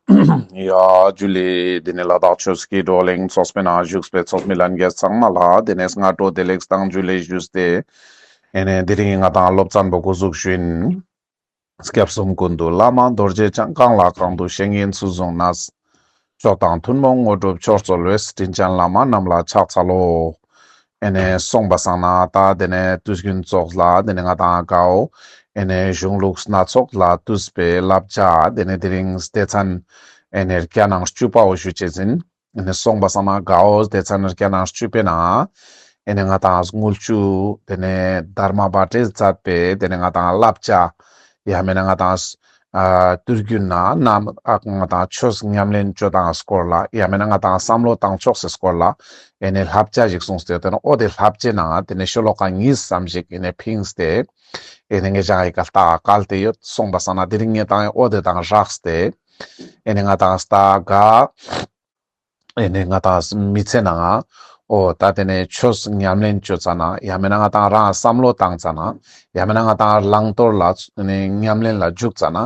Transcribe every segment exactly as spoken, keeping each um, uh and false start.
ཡ་ཇུ་ལེ། དེ་ནས་ལ་དྭགས་ཆོས་ཀྱི་བགྲོ་གླེང་ཚོགས་པའི་ནང་བཞུགས་པའི་ཚོགས་མི་ལྷན་རྒྱས་ཚང་མ་ལ་དེ་ནས་སྔ་དྲོ་བདེ་ལེགས་དང་ཇུ་ལེ་ཞུས་ཏེ། ཨེ་ནས་དེ་རིང་ང་དང་སློབ་ཚན་པོ་འགོ་འཛུགས་ཞུ་ཡིན། སྐྱབས་གསུམ་ཀུན་འདུས་བླ་མ་རྡོ་རྗེ་འཆང་། གང་ལ་གང་འདུལ་བཤེས་གཉེན་ཚུལ་བཟུང་ནས། མཆོག་དང་ཐུན་མོང་དངོས་གྲུབ་མཆོག་སྩོལ་བའི། དྲིན་ཅན་བླ་མ་རྣམས་ལ་ཕྱག་འཚལ་ལོ། ཨེ་ནས་སོང་པ་སང་ན་ད་དེ་ནས་དུས་རྒྱུན་ཙོགས་ལ་དེ་ནས་ང་དང་གའོ་ཨེ་ནས་གཞུང་ལུགས་སྣ་ཚོགས་ལས་བཏུས་པའི་བསླབ་བྱ་དེ་ནས་དེ་རིང་སྡེ་ཚན་ཨེ་ནས་བརྒྱ་ནང་བཅུ་པའོ་ཞུ་ཅེས་ཡིན། ཨེ་ནས་སོང་པ་སང་ན་གའོ་སྡེ་ཚན་བརྒྱ་ནང་བཅུ་པའི་ནང་ཨེ་ནས་ང་དང་དངུལ་ཆུ་དེ་ནས་དྷརྨ་བྷ་ཏྲས་མཛད་པའི་དེ་ནས་ང་དང་བསླབ་བྱ་ཡང་མེད་ན་ང་དང་ཨ་དུས་རྒྱུན་ན་ནམ་ཨ་ང་དང་ཆོས་ཉམས་ལེན་ཅོ་སྟངས་སྐོར་ལ་ཡང་མེད་ན་ང་དང་བསམ་བློ་བཏང་ཕྱོགས་སི་སྐོར་ལ་ཨེ་ནས་བསླབ་བྱ་ཞིག་གསུངས་ཏེ་ཡོད་དེ་ནོག་འོ་དེ་བསླབ་བྱའི་ནང་ཨ་དེ་ནས་ཤོ་ལོ་ཀ་གཉིས་ཙམ་ཞིག་ཨེ་ནས་ཕིངས་ཏེ་ཨེ་ནས་ངེད་ཅག་གི་ཀ་ལྟ་བཀལ་ཏེ་ཡོད། སོང་པ་སང་ན་དེ་རིང་ངེད་དང་འོ་དེ་དང་སྦྲགས་ཏེ་ཨེ་ནས་ང་དང་ལྟ་ག་ཨེ་ནས་ང་དང་མི་ཚེ་ནང་ང་འོ་ད་དེ་ནས་ཆོས་ཉམས་ལེན་ཅོ་ཙ་ན་ཡང་མེད་ན་ང་དང་རང་བསམ་བློ་བཏང་ཙ་ན་ཡང་མེད་ན་ང་དང་བླང་དོར་ལ་ཨེ་ནས་ཉམས་ལེན་ལ་འཇུག་ཙ་ན་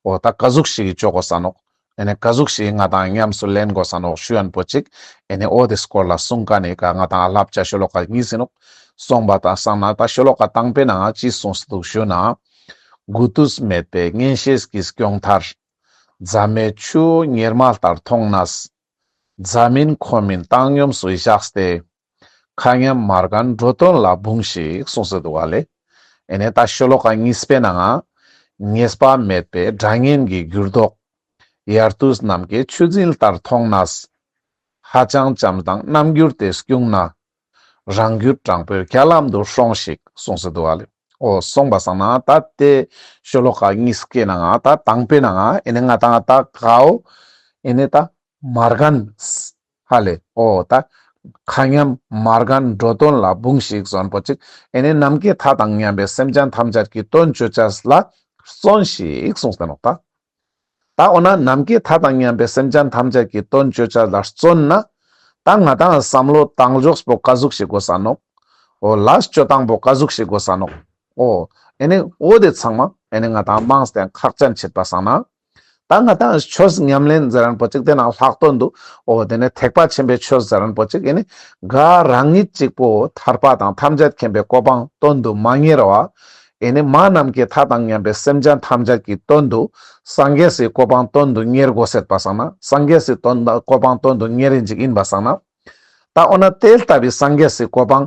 འོ་ད་ག་ཟུག་ཞིག་གི་ཅོ་དགོས་ས་ནོག་ཨེ་ནས་ག་ཟུག་ཞིག་ང་དང་ཉམས་སུ་ལེན་དགོས་ས་ནོག་ཞུ་ཡན་པོ་ཅིག་ཨེ་ནས་འོ་དེ་སྐོར་ལ་གསུང་ཀ་ནས་ཀ་ང་དང་བསླབ་བྱ་ཤོ་ལོ་ཀ་གཉིས་ཡིན་ནོག་སོང་པ་དང་སང་ན་ད་ཤོ་ལོ་ཀ་དང་པོའི་ནང་ཅི་གསུངས་སུ་འདུག་ཞུ་ན། དགུ་དུས་མེད་པའི་གཉེན་བཤེས་ཀྱིས་སྐྱོང་མཐར། རྫ་མའི་ཆུ་བོ་གཉེར་མ་ལྟར་མཐོང་ནས། རྫ་མིན་ཁོ་མིན་བཏང་སྙོམས་སུ་བཞག་སྟེ། མཁའ་མཉམ་མ་རྒན་འགྲོ་དོན་ལ་འབུངས་ཤིག་གསུངས་སུ་འདུག་ག་ལེ། ཨེ་ནས་ད་ཤོ་ལོ་ཀ་གཉིས་པའི་ནང་ང་། ཉེས་པ་མེད་པའི་དགྲ་གཉེན་གྱི་འགྱུར་ལྡོག་དབྱར་དུས་ནམ་མཁའི་ཆུ་འཛིན་ལྟར་མཐོང་ནས། ཧ་ཅང་བྱམས་དང་རྣམ་འགྱུར་དེ་སྐྱུང་ན། རང་རྒྱུད་དྲང་པོའི་རྒྱ་ལམ་དུ་སྲོངས་ཤིག་གསུངས་སུ་འདུག་ག་ལེ། འོ་སོང་པ་སང་ན་ད་དེ་ཤོ་ལོ་ཀ་གཉིས་ཀའི་ནང་ང་ད་དང་པོའི་ནང་ང་ཨེ་ནས་ང་དང་ད་གའོ་ཨེ་ནས་ད་མ་རྒན་ཧ་ལེ་འོ་ད་མཁའ་མཉམ་མ་རྒན་འགྲོ་དོན་ལ་འབུངས་ཤིག་ཟེར་ཡན་པོ་ཅིག་ཨེ་ནས་ནམ་མཁའི་མཐའ་དང་མཉམ་པའི་སེམས་ཅན་ཐམས་ཅད་ཀྱི་དོན་ཅོ་ཅེས་ལ་བརྩོན་ཤིག་གསུངས་ཏེ་ནོག་ད། ད་འོ་ན་ནམ་མཁའི་མཐའ་དང་མཉམ་པའི་སེམས་ཅན་ཐམས་ཅད་ཀྱི་དོན་ཅོ་ཅེས་ལ་བརྩོན་ན། ད་ང་དང་བསམ་བློ་བཏང་ཕྱོགས་པོ་ག་ཟུག་ཞིག་དགོས་ས་ནོག་འོ་ལས་ཅོ་སྟངས་པོ་ག་ཟུག་ཞིག་དགོས་ས་ནོག་འོ་ཨེ་ནས་འོ་དེ་ཚང་མ་ཨེ་ནས་ང་དང་མང་སྟེ་ཁག་ཅན་ཆེད་པ་སང་ན། ད་ང་དང་ཆོས་ཉམས་ལེན་ཟེར་ཡན་པོ་ཅིག་དེ་ནང་ལྷག་དོན་དུ་འོ་དེ་ནས་ཐེག་པ་ཆེན་པོའི་ཆོས་ཟེར་ཡན་པོ་ཅིག་ཨེ་ནས་ག་རང་ཉིད་གཅིག་པོ་ཐར་པ་དང་ཐམས་ཅད་མཁྱེན་པའི་གོ་འཕང་དོན་དུ་མ་གཉེར་བ། ཨེ་ནས་མ་ནམ་མཁའི་མཐའ་དང་མཉམ་པའི་སེམས་ཅན་ཐམས་ཅད་ཀྱི་དོན་དུ་སངས་རྒྱས་སི་གོ་འཕང་དོན་དུ་གཉེར་དགོས་ཟེར་པ་སང་ན་སངས་རྒྱས་སི་དོན་གོ་འཕང་དོན་དུ་གཉེར་ཡིན་ཅིག་ཡིན་པ་སང་ན། ད་འོ་ན་དེ་ལྟ་བུའི་སངས་རྒྱས་སི་གོ་འཕང་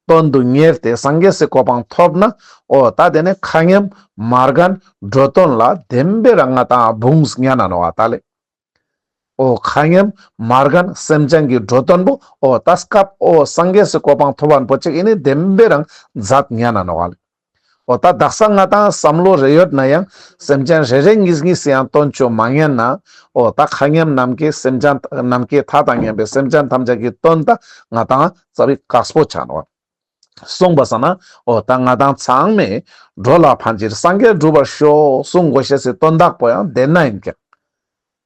དོན་དུ་གཉེར་ཏེ་སངས་རྒྱས་སི་གོ་འཕང་ཐོབ་ན་འོ་ད་དེ་ནས་མཁའ་མཉམ་མ་རྒན་འགྲོ་དོན་ལ་བདེན་པའི་རང་ང་དང་འབུངས་ཉན་ན་ནོག་ག་ད་ལེ། འོ་མཁའ་མཉམ་མ་རྒན་སེམས་ཅན་གྱི་འགྲོ་དོན་པོ་འོ་ད་སྐབས་འོ་སངས་རྒྱས་སི་གོ་འཕང་ཐོབ་པ་པོ་ཅིག་ཨེ་ནི་བདེན་པའི་རང་མཛད་ཉན་ན་ནོག་ལེ། འོ་ད་དག་ས་ང་དང་བསམ་བློ་རེ་ཡོད་ན་ཡང་སེམས་ཅན་རེ་རེ་གཉིས་གཉིས་སི་ཡང་དོན་ཅོ་མ་ཉན་ན། འོ་ད་མཁའ་མཉམ་ནམ་མཁའི་སེམས་ཅན་ནམ་མཁའི་མཐའ་དང་མཉམ་པའི་སེམས་ཅན་ཐམས་ཅད་ཀྱི་དོན་ད་ང་དང་རྩ་བའི་དཀགས་པོ་ཆ་ནོག་སོང་པ་སང་ན་འོ་ད་ང་དང་ཚང་མས་འགྲོ་ལ་ཕན་ཕྱིར་སངས་རྒྱས་འགྲུབ་པར་ཤོག་གསུང་དགོས་ཤེས་སི་དོན་དག་པོ་ཡང་བདེན་ན་ཡིན་ཀྱང་།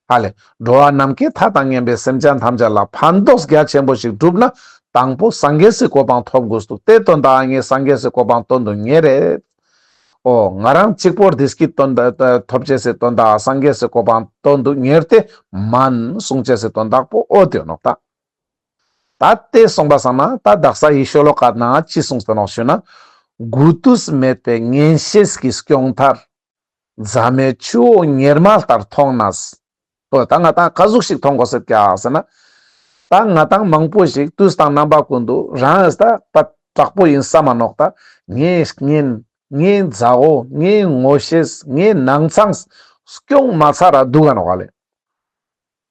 ཧ་ལེ། འགྲོ་བ་ནམ་མཁའི་མཐའ་དང་མཉམ་པའི་སེམས་ཅན་ཐམས་ཅད་ལ་ཕན་ཐོགས་རྒྱ་ཆེན་པོ་ཞིག་བསྒྲུབ་ན་དང་པོ་སངས་རྒྱས་སི་གོ་འཕང་ཐོབ་དགོས་འདུག་དེ་དོན་དག་ངས་སངས་རྒྱས་སི་གོ་འཕང་དོན་དུ་གཉེར་རེད། འོ་ང་རང་གཅིག་པོར་བདེ་སྐྱིད་དོན་དག་ཐོབ་ཅེས་སི་དོན་དག་སངས་རྒྱས་སི་གོ་འཕང་དོན་དུ་གཉེར་ཏེ་མན་གསུང་ཅེས་སི་དོན་དག་པོ་འོ་དེ་ནོག་ད། ད་དེ་སོང་པ་སང་ན་ད་དག་ས་ཡི་ཤོ་ལོ་ཀ་ནང་ཅི་གསུངས་ཏེ་ནོག་ཞུ་ན། དགུ་དུས་མེད་པའི་གཉེན་བཤེས་ཀྱིས་སྐྱོང་མཐར། རྫ་མའི་ཆུ་བོ་གཉེར་མ་ལྟར་མཐོང་ནས། འོ་ད་ང་དང་ག་ཟུག་ཞིག་མཐོང་དགོས་ཟེར་ཀྱག་ཟེར་ན། ད་ང་དང་མང་པོ་ཞིག་དུས་དང་རྣམ་པ་ཀུན་ཏུ་རང་ད་པ་དྲག་པོ་ཡིན་ས་མ་ནོག་ད་ངའི་གཉེན་ངའི་མཛའ་བོ་ངའི་ངོ་ཤེས་ངའི་ནང་ཚང་སྐྱོང་མ་ཚར་ར་འདུག་ག་ནོག་ལེ།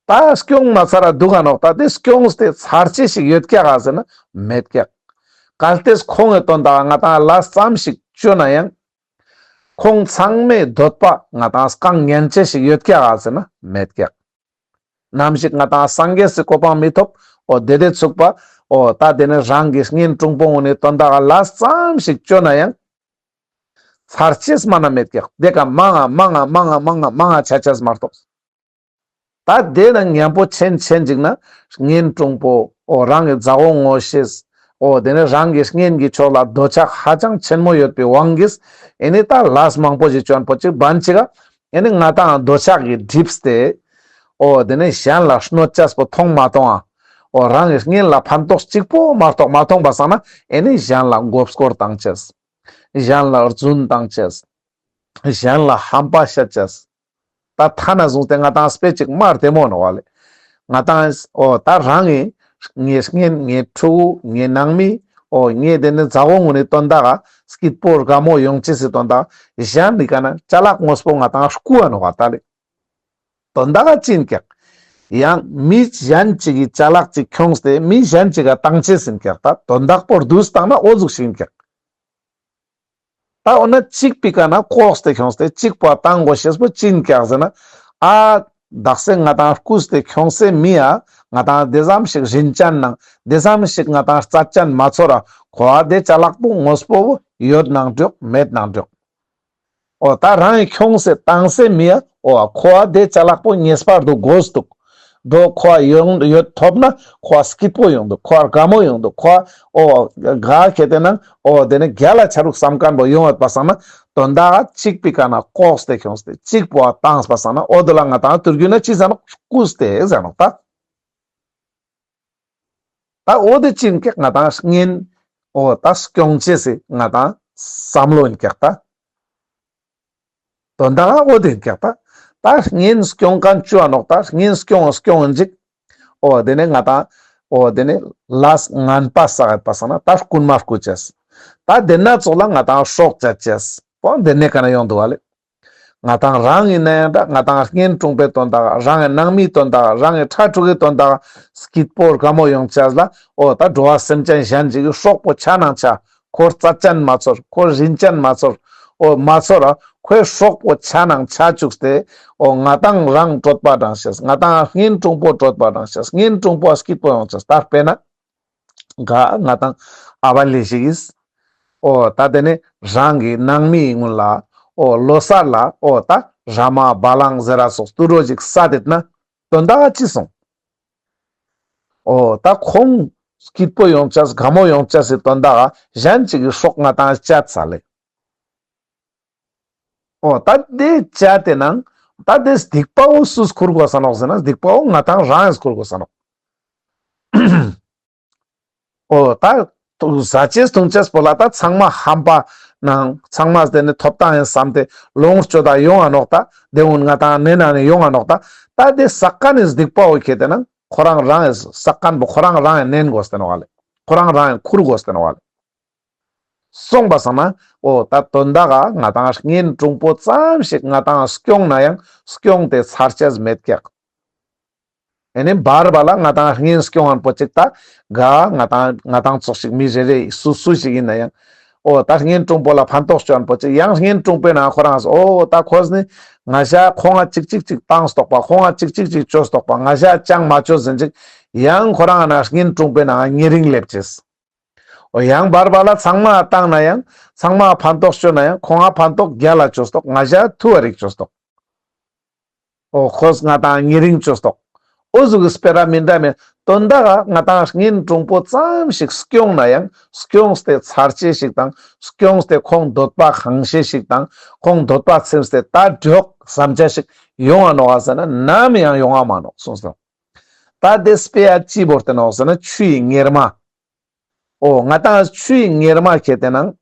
ད་སྐྱོང་མ་ཚར་ར་འདུག་ག་ནོག་ད་དེ་སྐྱོང་སྟེ་ཚར་ཅེས་ཞིག་ཡོད་ཀྱག་ག་ཟེར་ན་མེད་ཀྱག་གལ་ཏེ་ཁོང་གི་དོན་དག་ང་དང་ལས་ཙམ་ཞིག་ཅོ་ན་ཡང་། ཁོང་ཚང་མའི་འདོད་པ་ང་དང་སྐང་ཉན་ཅེས་ཞིག་ཡོད་ཀྱག་ག་ཟེར་ན་མེད་ཀྱག་ནམ་ཞིག་ང་དང་སངས་རྒྱས་སི་གོ་འཕང་མི་ཐོབ། འོ་དེ་དེ་ཚུགས་པ། འོ་ད་དེ་ནི་རང་གི་གཉེན་དྲུང་པོ་ངོ་ནི་དོན་དག་ལས་ཙམ་ཞིག་ཅོ་ན་ཡང་། ཚར་ཅེས་མ་ན་མེད་ཀྱག་དེ་ཀ་མང་ང་མང་ང་མང་ང་མང་ང་མང་ང་ཆ་ཅེས་མ་གཏོགས། ད་དེ་ན་མཉམ་པོ་ཆེན་ཆེན་ཅིག་ན་གཉེན་དྲུང་པོ་འོ་རང་གི་མཛའ་བོ་ངོ་ཤེས། འོ་དེ་ནི་རང་གི་གཉེན་གྱི་ཕྱོགས་ལ་འདོད་ཆགས་ཧ་ཅང་ཆེན་མོ་ཡོད་པའི་དབང་གིས་ཨེ་ནི་ད་ལས་མང་པོ་ཞིག་ཅོ་ཡན་པོ་ཅིག་བན་ཅིག་ག་ཨེ་ནི་ང་དང་འདོད་ཆགས་ཀྱིས་བསྒྲིབས་ཏེ། འོ་དེ་ནས་གཞན་ལ་གནོད་ཅེས་པོ་མཐོང་མ་མཐོང་ང་། འོ་རང་གི་གཉེན་ལ་ཕན་ཐོགས་གཅིག་པོ་མ་གཏོགས་མ་མཐོང་པ་སང་ན་ཨེ་ནི་གཞན་ལ་མགོ་སྐོར་བཏང་ཅེས། གཞན་ལ་རྫུན་བཏང་ཅེས། གཞན་ལ་ཧམ་པ་བཤད་ཅེས། ད་ཐ་ན་བཟུང་སྟེ་ང་ཏང་དཔེ་ཅིག་མ་བདེ་མོ་ནོག་ལེ། ང་ཏང་འོ་ད་རང་གི་ངའི་གཉེན་ངའི་ཕྲུ་གུ་ངའི་ནང་མི་འོ་ངའི་དེ་ནི་མཛའ་བོ་ངུ་ནི་དོན་དག་ག་སྐྱིད་པོ་དགའ་མོ་ཡོང་ཅེས་སི་དོན་དག་གཞན་ནི་ཀ་ན་ཅ་ལག་དངོས་པོ་ང་ཏང་རྐུ་བ་ནོག་ད་ལེ། དོན་དག་ག་ཅི་ཡིན་ཀྱག། ཡང་མི་གཞན་ཅིག་གི་ཅ་ལག་ཅིག་ཁྱོངས་ཏེ་མི་གཞན་ཅིག་ག་བཏང་ཅེས་ཡིན་ཀྱག། ད་དོན་དག་པོ་བསྡུས་བཏང་ན་འོ་ཟུག་ཞིག་ཡིན་ཀྱག། ད་འོ་ན་གཅིག་པའི་ཀ་ན་ལྐོག་སྟེ་ཁྱོངས་ཏེ་གཅིག་པོ་བཏང་དགོས་ཤེས་པོ་ཅི་ཡིན་ཀྱག་ཟེར་ན། ཨ་དག་ས་ང་ཏང་རྐུས་ཏེ་ཁྱོངས་སེ་མི་ཡ་ང་ཏང་དེ་ཙམ་ཞིག་རིན་ཅན་ནང་དེ་ཙམ་ཞིག་ང་ཏང་རྩ་ཅན་མ་ཚོར་ར་ཁོ་ཨ་དེ་ཅ་ལག་པོ་དངོས་པོ་བོ་ཡོད་ནང་འགྲོག་མེད་ནང་འགྲོག། འོ་ད་རང་གི་ཁྱོངས་སེ་བཏང་སེ་མི་ཡ་འོ་ཁོ་ཨ་དེ་ཅ་ལག་པོ་ངེས་པར་དུ་དགོས་འདུག། དོ་ཁོ་ཡོང་ཡོད་ཐོབ་ན་ཁོ་སྐྱིད་པོ་ཡོང་འདུག། ཁོ་དགའ་མོ་ཡོང་འདུག། ཁོ་འོ་ག་ཁེ་ཏེ་ན་འོ་དེ་ནི་རྒྱལ་ལ་ཆ་རུག་བསམ་མཁན་པོ་ཡོང་ཡོད་པ་སང་ན་དོན་དག་གཅིག་པའི་ཀ་ན་ལྐོག་སྟེ་ཁྱོངས་ཏེ་གཅིག་པོ་བཏང་པ་སང་ན་འོ་དེ་ལ་ང་ཏང་དུར་རྒྱུ་ན་ཅི་ཟེར་ནོག། རྐུས་ཏེ་ཟེར་ནོག་ད། ད་འོ་དེ་ཅི་ཡིན་ཀྱག། ང་ཏང་གཉེན་འོ་ད་སྐྱོང་ཅེས་སི་ང་ཏང་བསམ་བློ་ཡིན་ཀྱག་ད། དོན་དག་འོ་དེ་ཡིན་ཀྱག་ད། ད་གཉེན་སྐྱོང་མཁན་བཅུ་བ་ནོག། ད་གཉེན་སྐྱོང་སྐྱོང་ཡིན་ཅིག། འོ་དེ་ནས་ང་ཏང་འོ་དེ་ནས་ལས་ངན་པ་བསགས་ཡོད་པ་སང་ན་ད་རྐུན་མ་རྐུ་ཅེས། ད་དེ་ན་ཚོགས་ལ་ང་ཏང་སྲོག་བཅད་ཅེས་པོ་དེ་ནས་ཀ་ན་ཡོང་འདུག་བ་ལེ། ང་ཏང་རང་ཡིན་ན་ཡང་འདྲ། ང་ཏང་གཉེན་དྲུང་པའི་དོན་དག་རང་གི་ནང་མིའི་དོན་དག་རང་གི་ཕྲུ་གུའི་དོན་དག་སྐྱིད་པོ་དགའ་མོ་ཡོང་ཅེས་ལ་འོ་ད་འགྲོ་བ་སེམས་ཅན་གཞན་ཅིག་གི་སྲོག་པོ་ཆ་ནང་ཆ། ཁོ་རྩ་ཅན་མ་ཚོར། ཁོ་རིན་ཅན་མ་ཚོར། འོ་མ་ཚོར་ར་ཁོའི་སྲོག་པོ་ཆ་ནང་ཆ་བཅུག་སྟེ་འོ་ང་ཏང་རང་གྲོད་པ་འགྲང་ཤེས། ང་ཏང་གཉེན་དྲུང་པོ་གྲོད་པ་འགྲང་ཤེས། གཉེན་དྲུང་པོ་སྐྱིད་པོ་ཡོང་ཅེས། ད་དཔེར་ན་ག་ང་ཏང་ཨ་བ་ལེ་ཞིག་གིས་འོ་ད་དེ་ནས་རང་གི་ནང་མིའི་སྔུན་ལ་འོ་ལོ་གསར་ལ་འོ་ད་ར་མ་བ་ལང་ཟེར་ར་སོགས་དུད་འགྲོ་ཅིག་བསད་དེ་ན་དོན་དག་ཅི་སོང་། འོ་ད་ཁོང་སྐྱིད་པོ་ཡོང་ཅེས་དགའ་མོ་ཡོང་ཅེས་སི་དོན་དག་གཞན་ཅིག་གི་སྲོག་ང་ཏང་བཅད་ས་ལེ། འོ་ད་དེ་བཅད་དེ་ནང་ད་དེ་སྡིག་པ་བོ་སུས་ཁུར་དགོས་ས་ནོག་ཟེར་ན་སྡིག་པ་བོ་ང་ཏང་རང་ཡིས་ཁུར་དགོས་ས་ནོག། འོ་ད་ཟ་ཅེས་འཐུང་ཅེས་པོ་ལ་ད་ཚང་མ་ཧམ་པ་ནང་ཚང་མ་དེ་ནི་ཐོབ་ཐང་ཡིན་བསམ་སྟེ་ལོངས་སྤྱོད་ད་ཡོང་ང་ནོག་ད། དེ་འུན་ང་ཏང་ནེ་ན་ནི་ཡོང་ང་ནོག་ད། ད་དེ་བསགས་མཁན་ནི་སྡིག་པ་བོ་ཁེ་ཏེ་ན་ཁོ་རང་རང་ཡིས་བསགས་མཁན་པོ་ཁོ་རང་རང་ཡིས་ནན་དགོས་ཏེ་ནོག་ལེ། ཁོ་རང་རང་ཡིས་ཁུར་དགོས་ཏེ་ནོག་ལེ། སོང་པ་སང་ན་འོ་ད་དོན་དག་ག་ང་ཏང་གཉེན་དྲུང་པོ་ཙམ་ཞིག་ང་ཏང་སྐྱོང་ན་ཡང་སྐྱོང་སྟེ་ཚར་ཅེས་མེད་ཀྱག། ཨེ་ནི་བར་བར་ལ་ང་ཏང་གཉེན་སྐྱོང་མཁན་པོ་ཅིག་ད་ག་ང་ཏང་ང་ཏང་ཙོགས་ཤིག་མི་རེ་རེ་སུ་སུ་ཞིག་ཡིན་ན་ཡང་འོ་ད་གཉེན་དྲུང་པོ་ལ་ཕན་ཐོགས་ཅོ་མཁན་པོ་ཅིག་ཡང་གཉེན་དྲུང་པོའི་ནང་ཁོ་རང་འོ་ད་ཁོས་ནི་ང་ཞ་ཁོང་ང་ཅིག་ཅིག་ཅིག་བཏང་སྟོག་པ། ཁོང་ང་ཅིག་ཅིག་ཅིག་ཅོས་སྟོག་པ། ང་ཞ་ཅང་མ་ཅོས་ཟེར་ཅིག་ཡང་ཁོ་རང་ན་གཉེན་དྲུང་པོའི་ནང་ཉེ་རིང་སླེབས་ཅེས། འོ་ཡང་བར་བར་ལ་ཚང་མ་བཏང་ན་ཡང་ཚང་མ་ཕན་ཐོགས་ཅོ་ན་ཡང་ཁོང་ང་ཕན་ཐོགས་རྒྱལ་ལ་ཅོས་སྟོག། ང་ཞ་ཐུ་བ་རིག་ཅོས་སྟོག། འོ་ཁོས་ང་ཏང་ཉེ་རིང་ཅོས་སྟོག། འོ་ཟུག་གི་སྤེ་ར་མི་འདྲ་མེད་དོན་དག་ག་ང་ཏང་གཉེན་དྲུང་པོ་ཙམ་ཞིག་སྐྱོང་ན་ཡང་སྐྱོང་སྟེ་ཚར་ཅེས་ཤིག་དང་སྐྱོང་སྟེ་ཁོང་འདོད་པ་ཁེངས་ཤེས་ཤིག་དང་ཁོང་འདོད་པ་ཚིམས་ཏེ་ད་འགྲོགས་བསམ་ཅེས་ཤིག་ཡོང་ང་ནོག་ག་ཟེར་ན་ནམ་ཡང་ཡོང་ང་མ་ནོག་གསུངས་སོང་། ད་དེ་སྤེ་ར་ཅི་བོར་ཏེ་ནོག་ཟེར་ན་ཆུའི་གཉེར་མ། འོ་ང་ཏང་ཆུའི་གཉེར་མ་ཁེ་ཏེ་ནང་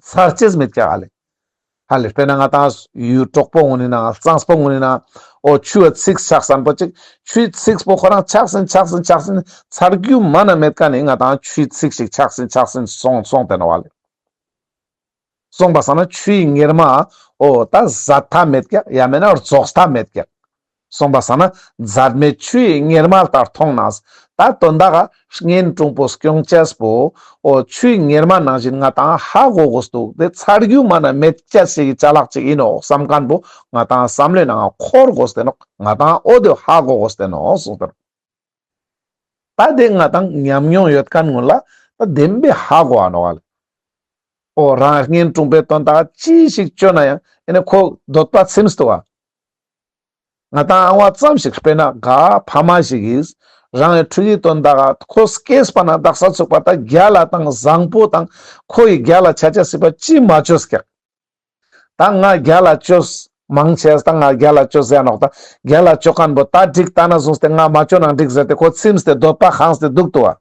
ཚར་ཅེས་མེད་ཀྱག་ཧ་ལེ། ཧ་ལེ་དཔེར་ན་ང་ཏང་ཡུལ་གྲོག་པོ་ངུན་ནི་ནང་གཙང་པོ་ངུན་ནི་ནང་འོ་ཆུ་བ་ཚིགས་ཆགས་སན་པོ་ཅིག་ཆུའི་ཚིགས་པོ་ཁོ་རང་ཆགས་སན་ཆགས་སན་ཆགས་སན་ཚར་རྒྱུ་མ་ན་མེད་མཁན་ནི་ང་ཏང་ཆུའི་ཚིགས་ཤིག་ཆགས་སན་ཆགས་སན་སོང་སོང་སྟེ་ནོག་ཧ་ལེ། སོང་པ་སང་ན་ཆུའི་གཉེར་མ་འོ་ད་ཟད་མཐའ་མེད་ཀྱག་ཡང་མེད་ན་རྫོགས་མཐའ་མེད་ཀྱག། སོང་པ་སང་ན་ཛད་མེད་ཆུའི་གཉེར་མ་ལྟར་མཐོང་ན། ད་དོན་དག་ག་གཉེན་དྲུང་པོ་སྐྱོང་ཅེས་པོ་འོ་ཆུའི་གཉེར་མ་ནང་བཞིན་ང་ཏང་ཧ་གོ་དགོས་འདུག། དེ་ཚར་རྒྱུ་མ་ན་མེད་ཅེས་ཤིག་གི་ཅ་ལག་ཅིག་ཡིན་ནོག་བསམ་མཁན་པོ་ང་ཏང་བསམ་བློའི་ནང་འཁོར་དགོས་ཏེ་ནོག། ང་ཏང་འོ་དེ་ཧ་གོ་དགོས་ཏེ་ནོག་གསུངས་ཏེ་ནོག། ད་དེ་ང་ཏང་ཉམས་མྱོང་ཡོད་མཁན་ངུན་ལ་ད་བདེན་པའི་ཧ་གོ་འ་ནོག་ལེ། འོ་རང་གཉེན་དྲུང་པའི་དོན་དག་ཅི་ཞིག་ཅོ་ན་ཡང་ཨེ་ནི་ཁོ་འདོད་པ་ཚིམས་འདུག་ག། ང་ཏང་ཨ་བ་ཙམ་ཞིག་དཔེར་ན་ག་ཕ་མ་ཞིག་གིས་རང་གི་ཕྲུ་གུའི་དོན་དག་ག་ཁོ་སྐྱེས་པ་ན་དག་ས་ཚུག་པ་ད་རྒྱལ་ལ་དང་བཟང་པོ་དང་ཁོ་ཡི་རྒྱལ་ལ་ཆ་ཆ་སྲིད་པ་ཅི་མ་ཅོས་ཀྱག། ད་ང་རྒྱལ་ལ་ཅོས་ མང་ཆེ་ས་ད་ང་རྒྱལ་ལ་ཅོ་ཟེར་ནོག་ད། རྒྱལ་ལ་ཅོ་མཁན་པོ་ད་འགྲིག་ད་ན་བཟུང་སྟེ་ང་མ་ཅོ་ནང་འགྲིག་ཟེར་ཏེ་ཁོ་ཚིམས་ཏེ་འདོད་པ་ཁེངས་ཏེ་འདུག་ཏོ་བ།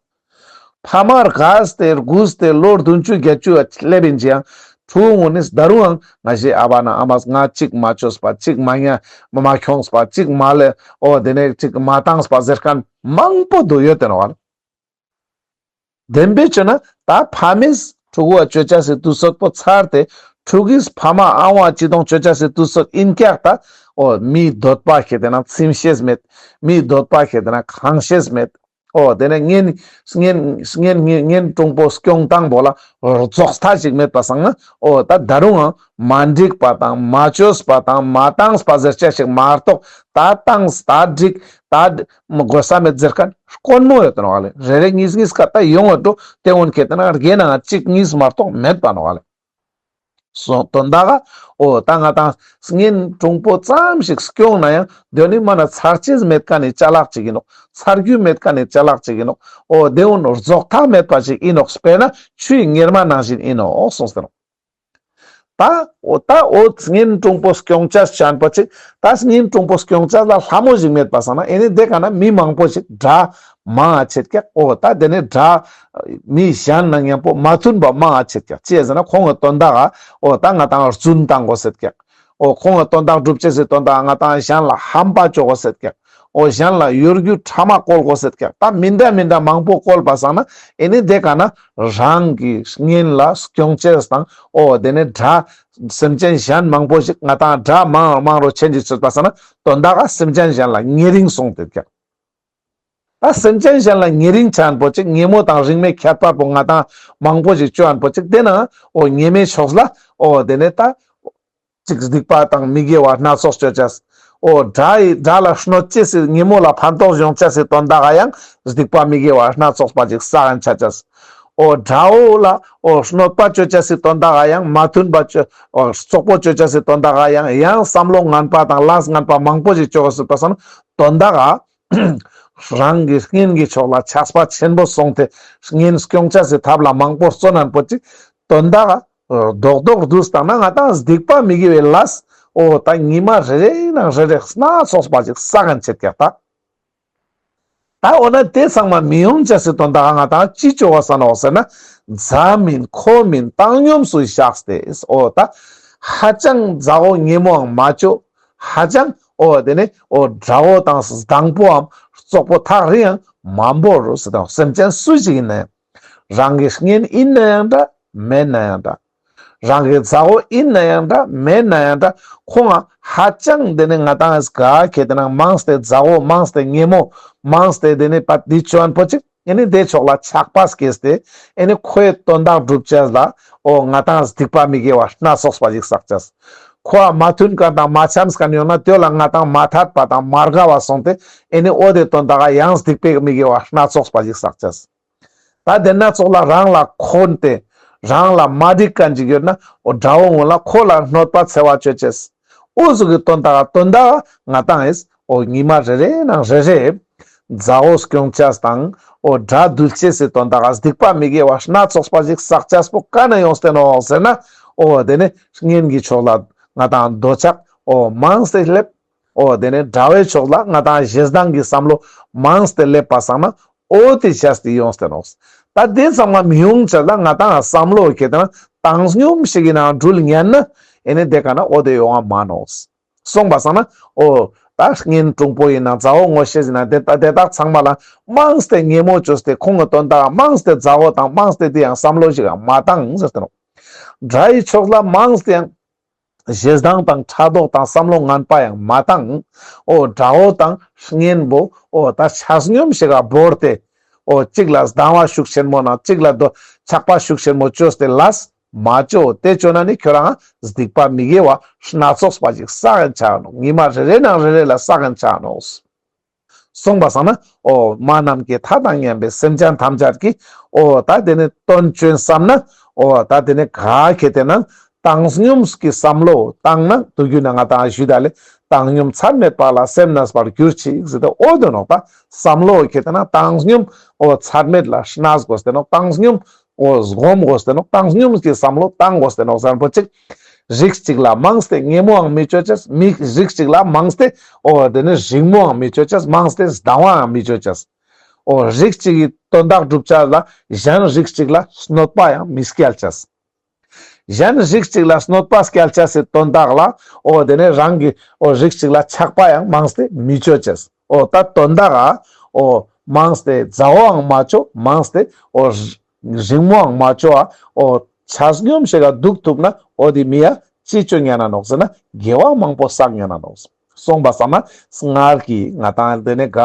ཕ་མར་དགའ་སྟེ་སྒུག་སྟེ་ལོ་བདུན་ཅུ་བརྒྱད་ཅུ་བ་སླེབས་ཡིན་ཅི་ཡང་ཕྲུ་གུ་ངོ་ནི་ད་རུང་ཡང་ང་ཞེ་ཨ་བ་ན་ཨ་མས་ང་གཅིག་མ་ཅོས་པ་གཅིག་མ་ཉ་མ་ཁྱོངས་པ་གཅིག་མ་ལེ་འོ་དེ་ནས་གཅིག་མ་བཏངས་པ་ཟེར་མཁན་མང་པོ་འདུག་ཡོད་དེ་ནོག་བ་ལེ། བདེན་པའི་ཆོས་ན་ད་ཕ་མས་ཕྲུ་གུ་བ་ཅོ་ཅེས་སི་དུས་ཚོད་པོ་ཚར་ཏེ་ཕྲུ་གུས་ཕ་མ་ཨང་བ་ཅི་དོང་ཅོ་ཅེས་སི་དུས་ཚོད་ཡིན་ཀྱག་ད། འོ་མིའི་འདོད་པ་ཁེ་ཏེ་ན་ཚིམ་ཤེས་མེད། མིའི་འདོད་པ་ཁེ་ཏེ་ན་ཁེངས་ཤེས་མེད། འོ་དེ་ནས་གཉེན་གཉེན་གཉེན་གཉེན་གཉེན་དྲུང་པོ་སྐྱོང་སྟངས་པོ་ལ་རྫོགས་མཐའ་ཞིག་མེད་པ་སང་ན་འོ་ད་ད་རུང་ཡང་མ་འགྲིག་པ་དང་མ་ཅོས་པ་དང་མ་བཏངས་པ་ཟེར་ཅེས་ཞིག་མ་གཏོགས་ད་བཏངས་ད་འགྲིག་ད་དགོས་ས་མེད་ཟེར་མཁན་དཀོན་མོ་ཡོད་དེ་ནོག་ལེ། རེ་རེ་གཉིས་གཉིས་ཀ་ད་ཡོང་བ་འགྲོ་དེ་འོན་ཁེ་ཏེ་ན་རྒན་ན་གཅིག་གཉིས་མ་གཏོགས་མེད་པ་ནོག་ལེ། སོང་དོན་དག་ག་འོ་ད་ང་ཏང་གཉེན་དྲུང་པོ་ཙམ་ཞིག་སྐྱོང་ན་ཡང་དོན་ནི་མ་ན་ཚར་ཅེས་མེད་མཁན་ནི་ཅ་ལག་ཅིག་ཡིན་ནོག་ཚར་རྒྱུ་མེད་མཁན་ནི་ཅ་ལག་ཅིག་ཡིན་ནོག་འོ་དེ་འོན་རྫོགས་མཐའ་མེད་པ་ཞིག་ཡིན་ནོག་དཔེར་ན་ཆུའི་གཉེར་མ་ནང་བཞིན་ཡིན་ནོག་གསུངས་ཏེ་ནོག་ད་འོ་ད་འོ་གཉེན་དྲུང་པོ་སྐྱོང་ཅེས་ཅན་པོ་ཅིག་ད་གཉེན་དྲུང་པོ་སྐྱོང་ཅེས་ལ་ལྷ་མོ་ཞིག་མེད་པ་སང་ན་ཨེ་ནི་དེ་ག་ན་མི་མང་པོ་ཞིག་དགྲ་མང་ང་ཆེད་ཀྱག་འོ་ད་དེ་ནི་དགྲ་མི་གཞན་ན་མཉམ་པོ་མ་མཐུན་པ་མང་ང་ཆེད་ཀྱག་ཅི་ཟེར་ན་ཁོང་གི་དོན་དག་ག་འོ་ད་ང་ཏང་རྫུན་བཏང་དགོས་ཟེར་ཀྱག་འོ་ཁོང་གི་དོན་དག་སྒྲུབ་ཅེས་སི་དོན་དག་ག་ང་ཏང་གཞན་ལ་ཧམ་པ་ཅོ་དགོས་ཟེར་ཀྱག་འོ་གཞན་ལ་གཡོ་སྒྱུ་ཕྲ་མ་བཀོལ་དགོས་ཟེར་ཀྱག་ད་མི་འདྲ་མི་འདྲ་མང་པོ་བཀོལ་པ་སང་ན་ཨེ་ནི་དེ་ག་ན་རང་གི་གཉེན་ལ་སྐྱོང་ཅེས་དང་འོ་དེ་ནི་དགྲ་སེམས་ཅན་གཞན་མང་པོ་ཞིག་ང་ཏང་དགྲ་མང་མང་རུ་ཆེན་ཅིག་ཆོད་པ་སང་ན་དོན་དག་ག་སེམས་ཅན་གཞན་ལ་ཉེ་རིང་སོང་སྟེ་ཀྱག་ད་སེམས་ཅན་གཞན་ལ་ཉེ་རིང་ཆ་ཨན་པོ་ཅིག་ཉེ་མོ་དང་རིང་མོའི་ཁྱད་པར་པོ་ང་ཏང་མང་པོ་ཞིག་ཅོ་ཨན་པོ་ཅིག་དེ་ན་འོ་ཉེ་མོའི་ཕྱོགས་ལ་འོ་དེ་ནི་ད་ཅིག་སྡིག་པ་དང་མི་དགེ་བ་སྣ་ཚོགས་ཅོ་ཅེས། འོ་དགྲ་ཡི་དགྲ་ལ་གནོད་ཅེས་སི་ཉེ་མོ་ལ་ཕན་ཐོགས་ཡོང་ཅེས་སི་དོན་དག་ག་ཡང་སྡིག་པ་མི་དགེ་བ་སྣ་ཚོགས་པ་ཅིག་བསགས་ཨན་ཆ་ཅེས། འོ་དགྲ་བོ་ལ་འོ་གནོད་པ་ཅོ་ཅེས་སི་དོན་དག་ག་ཡང་མ་མཐུན་པ་ཅོ་འོ་རྩོག་པོ་ཅོ་ཅེས་སི་དོན་དག་ག་ཡང་ཡང་བསམ་བློ་ངན་པ་དང་ལས་ངན་པ་མང་པོ་ཞིག་ཅོ་གོས་སི་པ་སང་དོན་དག་ག་རང་གི་གཉེན་གྱི་ཕྱོགས་ལ་ཆགས་པ་ཆེན་པོ་སོང་སྟེ་གཉེན་སྐྱོང་ཅེས་སི་ཐབས་ལ་མང་པོ་བརྩོན་ཨན་པོ་ཅིག་དོན་དག་ག་རྡོག་རྡོག་བསྡུས་བཏང་ན་ང་ཏང་སྡིག་པ་མི་དགེ་བའི་ལས་འོ་ད་ཉི་མ་རེ་རེ་ནང་རེ་རེ་སྣ་ཚོགས་པ་ཅིག་བསགས་ཨན་ཆེད་ཀྱག་ད། ད་འོ་ན་དེ་ཚང་མ་མི་ཡོང་ཅེས་སི་དོན་དག་ག་ང་ཏང་ཅི་ཅོ་བ་ས་ནོག་ཟེར་ན་མཛའ་མིན་ཁོ་མིན་བཏང་སྙོམས་སུ་བཞག་སྟེ་འོ་ད་ཧ་ཅང་མཛའ་བོ་ཉེ་མོའང་མ་ཅོ་ཧ་ཅང་འོ་དེ་ནི་འོ་དགྲ་བོ་དང་སྡང་པོའམ་རྩོག་པོ་ཐག་རིང་ཡང་མ་བོར་ཟེར་དང་སེམས་ཅན་སུ་ཞིག་ཡིན་ན་ཡང་། རང་གི་གཉེན་ཡིན་ན་ཡང་འདྲ་མེད་ན་ཡང་འདྲ། རང་གི་མཛའ་བོ་ཡིན་ན་ཡང་འདྲ་མེད་ན་ཡང་འདྲ། ཁོང་ང་ཧ་ཅང་དེ་ནི་ང་ཏང་ག་ཁེ་དེ་ན་མང་སྟེ་མཛའ་བོ་མང་སྟེ་ཉེ་མོ་མང་སྟེ་དེ་ནི་པ་དེ་ཅོ་ཨན་པོ་ཅིག་ཨེ་ནི་དེ་ཕྱོགས་ལ་ཆགས་པ་སྐྱེས་ཏེ་ཨེ་ནི་ཁོའི་དོན་དག་སྒྲུབ་ཅེས་ལ་འོ་ང་ཏང་སྡིག་པ་མི་དགེ་བ་སྣ་ཚོགས་པ་ཞིག་བསགས་ཅེས། ཁོ་ཨ་མ་མཐུན་མཁན་དང་མ་འཆམས་མཁན་ཡོང་ན་དེ་ལ་ང་ཏང་མ་ཐད་པ་དང་མ་དགའ་བ་སོང་སྟེ་ཨེ་ནི་འོ་དེ་དོན་དག་ག་ཡང་སྡིག་པའི་མི་དགེ་བ་སྣ་ཚོགས་པ་ཞིག་བསགས་ཅེས། ད་དེ་སྣ་ཚོགས་ལ་རང་ལ་འཁོན་ཏེ་རང་ལ་མ་འགྲིག་མཁན་ཅིག་ཡོད་ན་འོ་དགྲ་བོ་ངོ་ལ་ཁོ་ལ་གནོད་པ་འཚེ་བ་ཅོ་ཅེས། འོ་ཟུག་གི་དོན་དག་ག་དོན་དག་ག་ང་ཏང་ཨེས་འོ་ཉི་མ་རེ་རེ་ནང་རེ་རེ་མཛའ་བོ་སྐྱོང་ཅེས་དང་འོ་དགྲ་འདུལ་ཅེས་སི་དོན་དག་ག་སྡིག་པ་མི་དགེ་བ་སྣ་ཚོགས་པ་ཞིག་བསགས་ཅེས་པོ་ག་ན་ཡོང་སྟེ་ནོག་ཟེར་ན་འོ་དེ་ནི་གཉེན་གྱི་ཕྱོགས་ལ་ང་ཏང་འདོད་ཆགས་འོ་མང་སྟེ་སླེབས། འོ་དེ་ནི་དགྲ་བོའི་ཕྱོགས་ལ་ང་ཏང་ཞེ་སྡང་གི་བསམ་བློ་མང་སྟེ་སླེབས་པ་སང་ན་འོ་དེ་བྱས་ཏེ་ཡོང་སྟེ་ནོག་ད་དེ་ཚང་མ་མི་ཡོང་ཅེས་ལ་ང་ཏང་བསམ་བློ་ཁེ་དེ་ན་བཏང་སྙོམས་ཤིག་གི་ནང་འགྲུལ་ཉན་ན་ཨེ་ནི་དེ་ག་ན་འོ་དེ་ཡོང་བ་མ་ནོག་སོང་པ་སང་ན་འོ་ད་གཉེན་དྲུང་པོ་ཡིན་ན་མཛའ་བོ་ངོ་ཤེས་ཡིན་ན་དེ་དག་དེ་དག་ཚང་མ་ལ་མང་སྟེ་ཉེ་མོ་ཅོས་ཏེ་ཁོང་གི་དོན་དག་མང་སྟེ་མཛའ་བོ་དང་མང་སྟེ་དེ་ཡང་བསམ་བློ་ཞིག་མ་བཏང་ཟེར་ཏེ་ནོག་དགྲ་ཡི་ཕྱོགས་ལ་མང་སྟེ་ཡང་ཞེ་སྡང་དང་ཕྲག་དོག་དང་བསམ་བློ་ངན་པ་ཡང་མ་བཏང་། འོ་དགྲ་བོ་དང་གཉེན་པོ་འོ་ད་ཆ་སྙོམས་ཤིག་ག་བོར་ཏེ་འོ་གཅིག་ལ་སྡང་བ་ཤུགས་ཆེན་མོ་ན་གཅིག་ལ་དོ་ཆགས་པ་ཤུགས་ཆེན་མོ་ཅོས་ཏེ་ལས་མ་ཅོ། དེ་ཅོ་ན་ནི་ཁྱོ་རང་སྡིག་པ་མི་དགེ་བ་སྣ་ཚོགས་པ་ཞིག་བསགས་ཨན་ཆ་ནོག་ཉི་མ་རེ་རེ་ནང་རེ་རེ་ལ་བསགས་ཨན་ཆ་ནོག་སོང་པ་སང་ན་འོ་མ་ནམ་མཁའི་མཐའ་དང་མཉམ་པའི་སེམས་ཅན་ཐམས་ཅད་ཀྱིས་འོ་ད་དེ་ནི་དོན་ཅོ་ཨིན་བསམ་ན་འོ་ད་དེ་ནི་ག་ཁེ་དེ་ན་བཏང་སྙོམས་ཀྱི་བསམ་བློ་བཏང་ན་དུས་རྒྱུན་ན་ང་ཏང་ཞུས་ད་ལེ་བཏང་སྙོམས་ཚད་མེད་པ་ལ་སེམས་གནས་པར་གྱུར་ཅིག་ཟེར་ཏེ་འོ་དོ་ནོག་ད་བསམ་བློ་ཁེ་དེ་ན་བཏང་སྙོམས་འོ་ཚད་མེད་ལ་གནས་དགོས་ཏེ་ནོག་བཏང་སྙོམས་འོ་སྒོམ་དགོས་ཏེ་ནོག་བཏང་སྙོམས་ཀྱི་བསམ་བློ་བཏང་དགོས་ཏེ་ནོག་ཟེར་པོ་ཅིག་རིགས་གཅིག་ལ་མངས་ཏེ་ཉེ་མོའང་མི་ཅོ་ཅེས། མི་རིགས་གཅིག་ལ་མངས་ཏེ་འོ་དེ་ནི་རིང་མོའང་མི་ཅོ་ཅེས། མངས་ཏེ་སྡང་བའང་མི་ཅོ་ཅེས། འོ་རིགས་གཅིག་གི་དོན་དག་སྒྲུབ་ཅེས་ལ་གཞན་རིགས་གཅིག་ལ་གནོད་པ་ཡང་མི་སྐྱལ་ཅེས། གཞན་རིགས་གཅིག་ལ་གནོད་པ་སྐྱལ་ཅེས་སི་དོན་དག་ལ་འོ་དེ་ནི་རང་གི་འོ་རིགས་གཅིག་ལ་ཆགས་པ་ཡང་མངས་ཏེ་མི་ཅོ་ཅེས། འོ་ད་དོན་དག་ག་འོ་མངས་ཏེ་མཛའ་བོའང་མ་ཅོ། མངས་ཏེ་འོ་རིང་མོའང་མ་ཅོ་བ་འོ་ཆ་སྙོམས་ཤིག་ག་འདུག་ཐུབ་ན་འོ་དེ་མི་ཡ་ཅི་ཅོ་ཉན་ན་ནོག་ཟེར་ན་དགེ་བ་མང་པོ་བསགས་ཉན་ན་ནོག། སོང་པ་སང་ན་སྔར་གྱི་ང་དང་དེ་ནི་ག་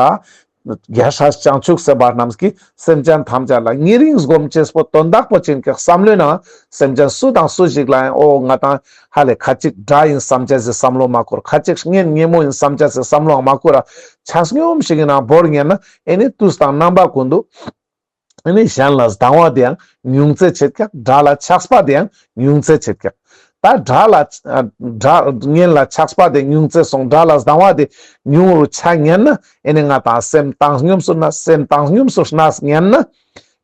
རྒྱལ་སྲས་བྱང་ཆུབ་སེམས་དཔའ་རྣམས་ཀྱིས་སེམས་ཅན་ཐམས་ཅད་ལ་ཉེ་རིང་སྒོམ་ཅེས་པོ་དོན་དག་པོ་ཅི་ཡིན་ཀྱག་བསམ་བློའི་ནང་སེམས་ཅན་སུ་དང་སུ་ཞིག་ལ་ཡང་འོ་ང་དང་ཧ་ལས་ཁ་ཅིག་དགྲ་ཡིན་བསམ་ཅེས་སི་བསམ་བློ་མ་འཁོར། ཁ་ཅིག་གཉེན་ཉེ་མོ་ཡིན་བསམ་ཅེས་སི་བསམ་བློའང་མ་འཁོར་ར་ཆ་སྙོམས་ཤིག་གི་ནང་བོར་ཉན་ན་ཨེ་ནི་དུས་དང་རྣམ་པ་ཀུན་ཏུ་ཨེ་ནི་གཞན་ལ་སྡང་བ་དེ་ཡང་ཉུང་ཙེ་ཆེད་ཀྱག། དགྲ་ལ་ཆགས་པ་དེ་ཡང་ཉུང་ཙེ་ཆེད་ཀྱག། ད་དགྲ་ལ་ཨ་དགྲ་གཉེན་ལ་ཆགས་པ་དེ་ཉུང་ཙེ་སོང་། དགྲ་ལ་སྡང་བ་དེ་ཉུང་རུ་ཆ་ཉན་ན་ཨེ་ནི་ང་དང་སེམས་བཏང་སྙོམས་སུ་ན་སེམས་བཏང་སྙོམས་སུ་གནས་ཉན་ན་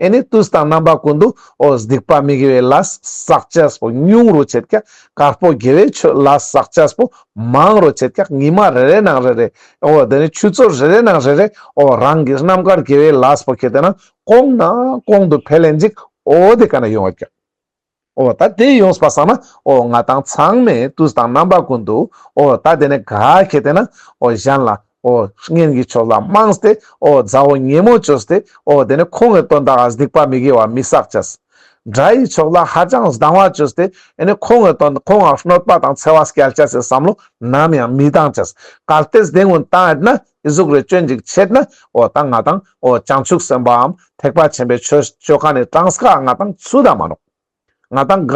ཨེ་ནི་དུས་དང་རྣམ་པ་ཀུན་ཏུ་འོ་སྡིག་པ་མི་དགེ་བའི་ལས་བསགས་ཅེས་པོ་ཉུང་རུ་ཆེད་ཀྱག། དཀར་པོ་དགེ་བའི་ཆོས་ལས་བསགས་ཅེས་པོ་མང་རུ་ཆེད་ཀྱག། ཉི་མ་རེ་རེ་ནང་རེ་རེ་འོ་དེ་ནི་ཆུ་ཚོད་རེ་རེ་ནང་རེ་རེ་འོ་རང་གི་རྣམ་དཀར་དགེ་བའི་ལས་པོ་ཁེ་ཏེ་ན་གོང་ནས་གོང་དུ་འཕེལ་ལེན་ཅིག་འོ་དེ་ཀ་ན་ཡོང་བ་ཀྱག། འོ་ད་དེ་ཡོངས་པ་སང་ན་འོ་ང་དང་ཚང་མས་དུས་དང་རྣམ་པ་ཀུན་ཏུ་འོ་ད་དེ་ནི་ག་ཁེ་ཏེ་ན་འོ་གཞན་ལ་འོ་གཉེན་གྱི་ཕྱོགས་ལ་མངས་ཏེ་འོ་མཛའ་བོ་ཉེ་མོ་བཅོས་ཏེ་འོ་དེ་ནི་ཁོང་གི་དོན་དག་ག་སྡིག་པ་མི་དགེ་བ་མི་བསགས་ཅེས། དགྲ་ཡི་ཕྱོགས་ལ་ཧ་ཅང་སྡང་བ་བཅོས་ཏེ་ཨེ་ནི་ཁོང་གི་དོན་ཁོང་ང་གནོད་པ་དང་འཚེ་བ་སྐྱལ་ཅེས་སི་བསམ་བློ་ནམ་ཡང་མི་བཏང་ཅེས། གལ་ཏེ་དེ་ཀུན་བཏང་ཡོད་ན་ཨི་ཟུག་རེ་སྐྱོན་ཅིག་ཆད་ན་འོ་ད་ང་དང་འོ་བྱང་ཆུབ་སེམས་དཔའམ་ཐེག་པ་ཆེན་པོའི་ཆོས་སྤྱོད་མཁན་ནི་གྲངས་ཀ་ང་དང་ཚུད་ད་མ་ནོག། ང་དང་ག་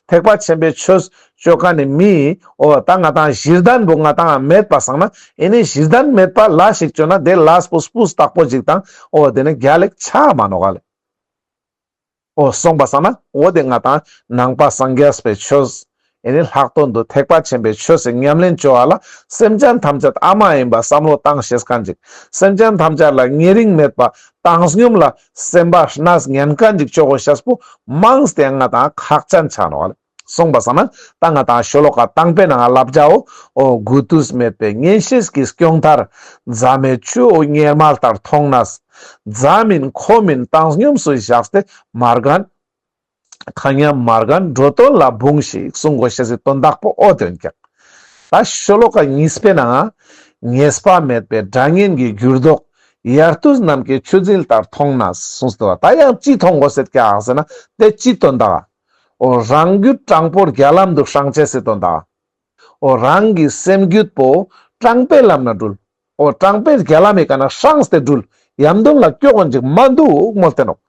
ཐེག་པ་ཆེན་པོའི་ཆོས་སྤྱོད་མཁན་ནི་མི་འོ་ད་ང་དང་གཞི་རྟེན་པོ་ང་དང་མེད་པ་སང་ན་ཨེ་ནི་གཞི་རྟེན་མེད་པ་ལས་ཤིག་བཅོས་ན་དེ་ལས་པོ་སྤུས་དག་པོ་ཅིག་དང་འོ་དེ་ནི་རྒྱལ་ལེགས་ཆ་མ་ནོག་ག་ལེ། འོ་སོང་པ་སང་ན་འོ་དེ་ང་དང་ནང་པ་སངས་རྒྱས་པའི་ཆོས་ཨེ་ནི་ལྷག་དོན་དུ་ཐེག་པ་ཆེན་པོའི་ཆོས་སི་ཉམས་ལེན་བཅོ་བ་ལ་སེམས་ཅན་ཐམས་ཅད་ཨ་མ་ཡིན་པ་བསམ་བློ་བཏང་ཤེས་མཁན་ཅིག། སེམས་ཅན་ཐམས་ཅད་ལ་ཉེ་རིང་མེད་པ་བཏང་སྙོམས་ལ་སེམས་པ་གནས་ཉན་མཁན་ཅིག་བཅོ་དགོས་ཤེས་པོ་མངས་ཏེ་ང་དང་ཁག་ཅན་ཆ་ནོག་ལེ། སོང་པ་སང་ན་ད་ང་དང་ཤོ་ལོ་ཀ་དང་པོའི་ནང་ང་བསླབ་བྱའོ། འོ་དགུ་དུས་མེད་པའི་གཉེན་བཤེས་ཀྱི་སྐྱོང་མཐར། མཛའ་མེད་ཆུ་བོ་གཉེར་མ་ལྟར་མཐོང་ནས། མཛའ་མིན་ཁོ་མིན་བཏང་སྙོམས་སུ་བཞག་སྟེ་མ་རྒན་མཁའ་མཉམ་མ་རྒན་འགྲོ་དོན་ལ་འབུངས་ཤིག་གསུང་དགོས་ཤེས་སི་དོན་དག་པོ་འོ་དོན་ཀྱང་། ད་ཤོ་ལོ་ཀ་གཉིས་པའི་ནང་ང་ཉེས་པ་མེད་པའི་དགྲ་གཉེན་གྱི་འགྱུར་ལྡོག། ཡར་དུས་ནམ་མཁའི་ཆུ་འཛིན་ལྟར་མཐོང་ནས་གསུངས་ཏེ་བ། ད་ཡང་ཅི་མཐོང་དགོས་ཟེར་ཀྱང་ཟེར་ན་དེ་ཅི་དོན་དག་ག། འོ་རང་རྒྱུད་དྲང་པོར་རྒྱ་ལམ་དུ་བསྲང་ཅེས་སི་དོན་དག་ག། འོ་རང་གི་སེམས་རྒྱུད་པོ་དྲང་པོའི་ལམ་ན་འགྲུལ། འོ་དྲང་པོའི་རྒྱ་ལམ་མི་ཀ་ན་བསྲངས་ཏེ་འགྲུལ། ཡམ་དོན་ལ་སྐྱོ་གོན་ཅིག་མ་འདུག་མོལ་ཏེ་ནོག།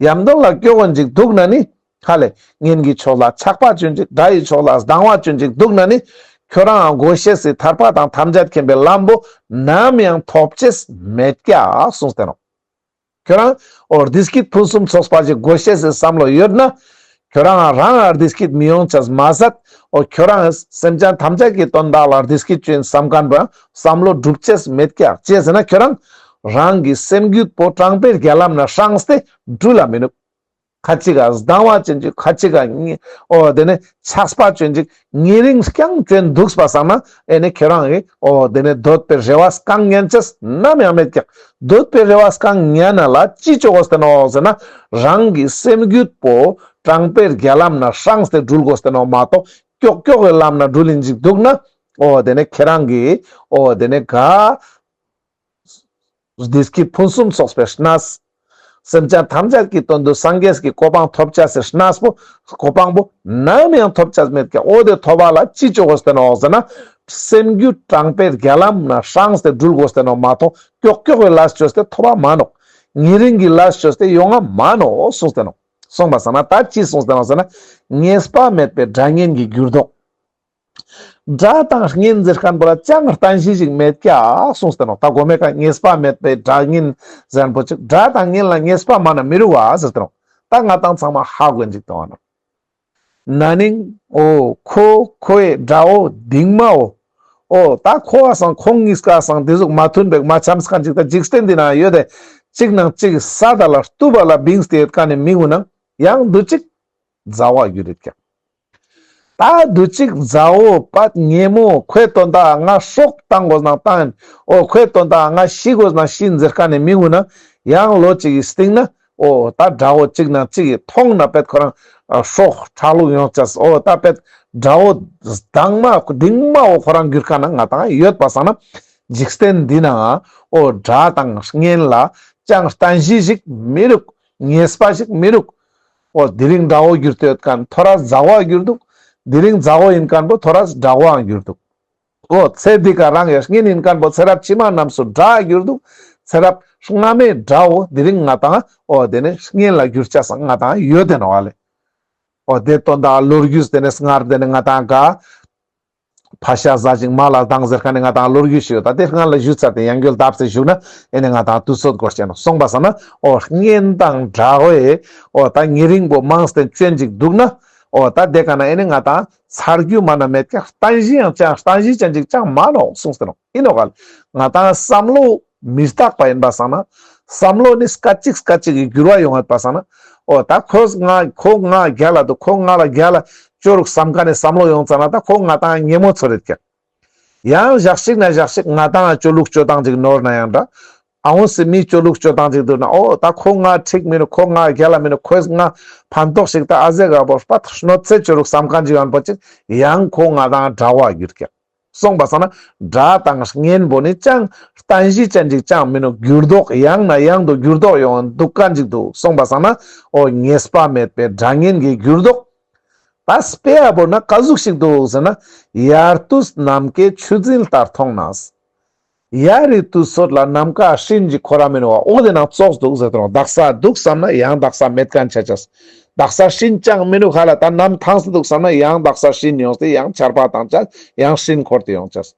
ཡམ་དོན་ལ་སྐྱོ་གོན་ཅིག་འདུག་ན་ནི་ཧ་ལས་གཉེན་གྱི་ཕྱོགས་ལ་ཆགས་པ་བཅོ་ཅིག། དགྲ་ཡི་ཕྱོགས་ལ་སྡང་བ་བཅོ་ཅིག་འདུག་ན་ནི་ཁྱོ་རང་དགོས་ཤེས་སི་ཐར་པ་དང་ཐམས་ཅད་མཁྱེན་པའི་ལམ་པོ་ནམ་ཡང་ཐོབ་ཅེས་མེད་ཀྱག་གསུངས་ཏེ་ནོག། ཁྱོ་རང་འོ་བདེ་སྐྱིད་ཕུན་སུམ་ཚོགས་པ་ཞིག་དགོས་ཤེས་སི་བསམ་བློ་ཡོད་ན་ཁྱོ་རང་རང་ང་བདེ་སྐྱིད་མི་ཡོང་ཅེས་མ་ཟད་འོ་ཁྱོ་རང་སེམས་ཅན་ཐམས་ཅད་ཀྱི་དོན་དག་ལ་བདེ་སྐྱིད་བཅོ་ཡིན་བསམ་མཁན་པོ་བསམ་བློ་འགྲུབ་ཅེས་མེད་ཀྱག། ཅི་ཟེར་ན་ཁྱོ་རང་རང་གི་སེམས་རྒྱུད་པོ་དྲང་པོའི་རྒྱ་ལམ་ན་བསྲངས་ཏེ་འགྲུལ་ལ་མི་ནུག། ཁ་ཅིག་ག་སྡང་བ་བཅོ་ཅིག། ཁ་ཅིག་ག་ཉེ་འོ་དེ་ནི་ཆགས་པ་བཅོ་ཅིག། ཉེ་རིང་རྐྱང་བཅོ་འདུག་པ་སང་ན་ཨེ་ནི་ཁྱོ་རང་གི་འོ་དེ་ནི་འདོད་པའི་རེ་བ་བསྐང་ཉན་ཅེས་ནམ་ཡང་མེད་ཀྱག། འདོད་པའི་རེ་བ་བསྐང་ཉན་ན་ལ་ཅི་བཅོ་དགོས་ཏེ་ནོག་ཟེར་ན་རང་གི་སེམས་རྒྱུད་པོ་དྲང་པོའི་རྒྱ་ལམ་ན་བསྲངས་ཏེ་འགྲུལ་དགོས་ཏེ་ནོག་མ་གཏོགས་ཀྱོག་ཀྱོག་གི་ལམ་ན་འགྲུལ་ཡིན་ཅིག་འདུག་ན་འོ་དེ་ནི་ཁྱོ་རང་གི་འོ་དེ་ནི་ག་བདེ་སྐྱིད་ཕུན་སུམ་ཚོགས་པའི་གནས། སེམས་ཅན་ཐམས་ཅད་ཀྱི་དོན་དུ་སངས་རྒྱས་ཀྱི་གོ་འཕང་ཐོབ་ཅེས་སི་གནས་པོ་གོ་འཕང་པོ་ནམ་ཡང་ཐོབ་ཅེས་མེད་ཀྱག། འོ་དེ་ཐོབ་པ་ལ་ཅི་བཅོ་དགོས་ཏེ་ནོག་ཟེར་ན་སེམས་རྒྱུད་དྲང་པོའི་རྒྱ་ལམ་ན་བསྲངས་ཏེ་འགྲུལ་དགོས་ཏེ་ནོག་མ་གཏོགས་ཀྱོག་ཀྱོག་གི་ལས་བཅོས་ཏེ་ཐོབ་པ་མ་ནོག། ཉེ་རིང་གི་ལས་བཅོས་ཏེ་ཡོང་ང་མ་ནོག་གསུངས་ཏེ་ནོག། སོང་པ་སང་ན་ད་ཅི་གསུངས་ཏེ་ནོག་ཟེར་ན་ཉེས་པ་མེད་པའི་དགྲ་གཉེན་གྱི་འགྱུར་ལྡོག། དགྲ་དང་གཉེན་ཟེར་མཁན་པོ་ལ་ཅང་རྟེན་གཞི་ཞིག་མེད་ཀྱག་གསུངས་ཏེ་ནོག། ད་གོ་མའི་ཀ་ཉེས་པ་མེད་པའི་དགྲ་གཉེན་ཟེར་མཁན་པོ་ཅིག་དགྲ་དང་གཉེན་ལ་ཉེས་པ་མ་ན་མི་རུང་བ་ཟེར་ཏེ་ནོག། ད་ང་དང་ཚང་མ་ཧ་གོ་ཡིན་ཅིག་ཏོང་ན་ནིང་འོ་ཁོ་ཁོའི་དགྲ་བོ་སྡིག་མའོ། འོ་ད་ཁོ་བ་སང་ཁོང་གཉིས་ཀ་སང་དེ་ཟུག་མ་མཐུན་པའི་མ་འཆམས་མཁན་ཅིག་ད་འཇིག་རྟེན་འདི་ན་ཡོད་དེ་གཅིག་ནང་གཅིག་ས་དང་ལ་བཏུབ་པ་ལ་བིངས་ཏེ་ཡོད་མཁན་ནི་མི་ངུ་ནང་ཡང་འདུ་ཅིག་མཛའ་བ་གྱུར་ཡོད་ཀྱག། ད་དུ་ཅིག་མཛའ་བོ་པད་ཉེ་མོ་ཁོའི་དོན་དག་ང་སྲོག་བཏང་དགོས་ནང་བཏང་ཡིན། འོ་ཁོའི་དོན་དག་ང་ཤི་དགོས་ནང་ཤི་ཡིན་ཟེར་མཁན་ནི་མི་གུན་ན་ཡང་ལོ་ཅིག་གི་སྟིང་ན་འོ་ད་དགྲ་བོ་ཅིག་ན་ཅིག་གི་མཐོང་ན་པད་ཁོ་རང་ཨ་སྲོག་ཁྲག་ལུག་ཡོང་ཅེས། འོ་ད་པད་དགྲ་བོ་དང་མ་གདིང་མ་འོ་ཁོ་རང་གྱུར་མཁན་ན་ང་དང་ཡོད་པ་སང་ན། འཇིག་རྟེན་འདི་ན་འོ་དགྲ་དང་གཉེན་ལ་ཅང་བརྟན་གཞི་ཞིག་མི་རུག་ངེས་པ་ཞིག་མི་རུག་འོ་དེ་རིང་དགྲ་བོ་གྱུར་ཏེ་ཡོད་མཁན་ཐོ་རས་མཛའ་བོ་གྱུར་འདུག་དེ་རིང་མཛའ་བོ་ཡིན་མཁན་པོ་ཐོ་རས་དགྲ་བོའང་གྱུར་འདུག་འོ་ཚེ་འདི་ཀ་རང་ཡང་གཉེན་ཡིན་མཁན་པོ་ཚེ་རབས་ཕྱི་མ་རྣམས་སུ་དགྲ་གྱུར་འདུག་ཚེ་རབས་སྔ་མའི་དགྲ་བོ་དེ་རིང་ང་དང་འོ་དེ་ནས་གཉེན་ལ་གྱུར་ཅེས་སང་ང་དང་ཡོད་དེ་ནོག་ལེ། འོ་དེ་དོན་དག་ལོ་རྒྱུས་དེ་ནས་སྔར་དེ་ནས་ང་དང་ག་ཕ་ཤ་ཟ་ཞིང་མ་ལ་སྡང་ཟེར་མཁན་ནི་ང་དང་ལོ་རྒྱུས་ཤིག་ཡོད། ད་དེ་སྔར་ལ་ཞུས་ཚར་ཏེ་ཡང་བསྐྱར་ལྡབ་སེ་ཞུས་ན་ཨེ་ནི་ང་དང་དུས་ཚོད་འགོར་ཆེན་ནོག་སོང་པ་སང་ན་འོ་གཉེན་དང་དགྲ་བོའི་འོ་ད་ཉེ་རིང་པོ་མང་སྟེ་ཅན་ཅིག་འདུག་ན་འོ་ད་དེ་ཀ་ན་ཨེ་ནི་ང་དང་ཚར་རྒྱུ་མ་ན་མེད་ཀྱང་བརྟན་གཞི་ཡང་ཅང་བརྟན་གཞི་ཅན་ཅིག་ཅང་མ་ནོག་གསུངས་ཏེ་ནོག་ཨིན་ནོག་ག་ལེ། ང་དང་བསམ་བློ་མི་རྟག་པ་ཡིན་པ་སང་ན་བསམ་བློ་ནི་སྐད་ཅིག་སྐད་ཅིག་གི་འགྱུར་བ་ཡོང་ཡོད་པ་སང་ན་འོ་ད་ཁོས་ང་ཁོ་ང་རྒྱལ་ལ་འདུག་ཁོ་ང་ལ་རྒྱལ་ལ་ཅོ་རུག་བསམ་མཁན་ནི་བསམ་བློ་ཡོང་ཙ་ན་ད་ཁོ་ང་དང་ཉེ་མོ་ཚོར་རེད་ཀྱག་ཡང་ཞག་ཅིག་ན་ཞག་ཅིག་ང་དང་ཅོ་ལུགས་ཅོ་སྟངས་ཅིག་ནོར་ན་ཡང་འདྲ། ཨ་འོ་སི་མི་ཅོ་ལུགས་ཅོ་སྟངས་ཅིག་འདུག་ན་འོ་ད་ཁོ་ང་འགྲིག་མི་ནུག་ཁོ་ང་རྒྱལ་ལ་མི་ནུག་ཁོས་ང་ཕན་ཐོགས་ཤིག་ད་ཨ་ཟེ་ག་བོ་པ་ད་གནོད་འཚེ་ཅོ་རུག་བསམ་མཁན་ཅིག་ཡོང་པོ་ཅིག་ཡང་ཁོ་ང་དང་དགྲ་བོ་གྱུར་ཀྱག་སོང་པ་སང་ན་དགྲ་དང་གཉེན་པོ་ནི་ཅང་བརྟན་གཞི་ཅན་ཅིག་ཅང་མི་ནུག་འགྱུར་ལྡོག་ཡང་ན་ཡང་དུ་འགྱུར་ལྡོག་ཡོང་འདུག་མཁན་ཅིག་འདུག་སོང་པ་སང་ན་འོ་ངེས་པ་མེད་པའི་དགྲ་གཉེན་གྱི་འགྱུར་ལྡོག་ད་དཔེ་ཡག་པོ་ན་ག་ཟུག་ཞིག་འདུག་ཟེར་ན། ཡར་དུས་ནམ་མཁའི་ཆུ་འཛིན་ལྟར་མཐོང་ནས། ཡར་རི་དུས་ཚོད་ལ་ནམ་མཁའ་སྤྲིན་གྱི་ཁོ་ར་མི་ནུག་པ་འོ་དེ་ནང་ཙོགས་འདུག་ཟེར་དོ། དག་ས་འདུག་བསམ་ན་ཡང་དག་ས་མེད་མཁན་ཆ་ཅེས། དག་ས་སྤྲིན་ཅང་མི་ནུག་ཧ་ལ་ད་ནམ་ཐང་སེ་འདུག་བསམ་ན་ཡང་དག་ས་སྤྲིན་ཡོང་སྟེ་ཡང་ཆར་པ་བཏང་ཅེས་ཡང་སྤྲིན་འཁོར་ཏེ་ཡོང་ཅེས།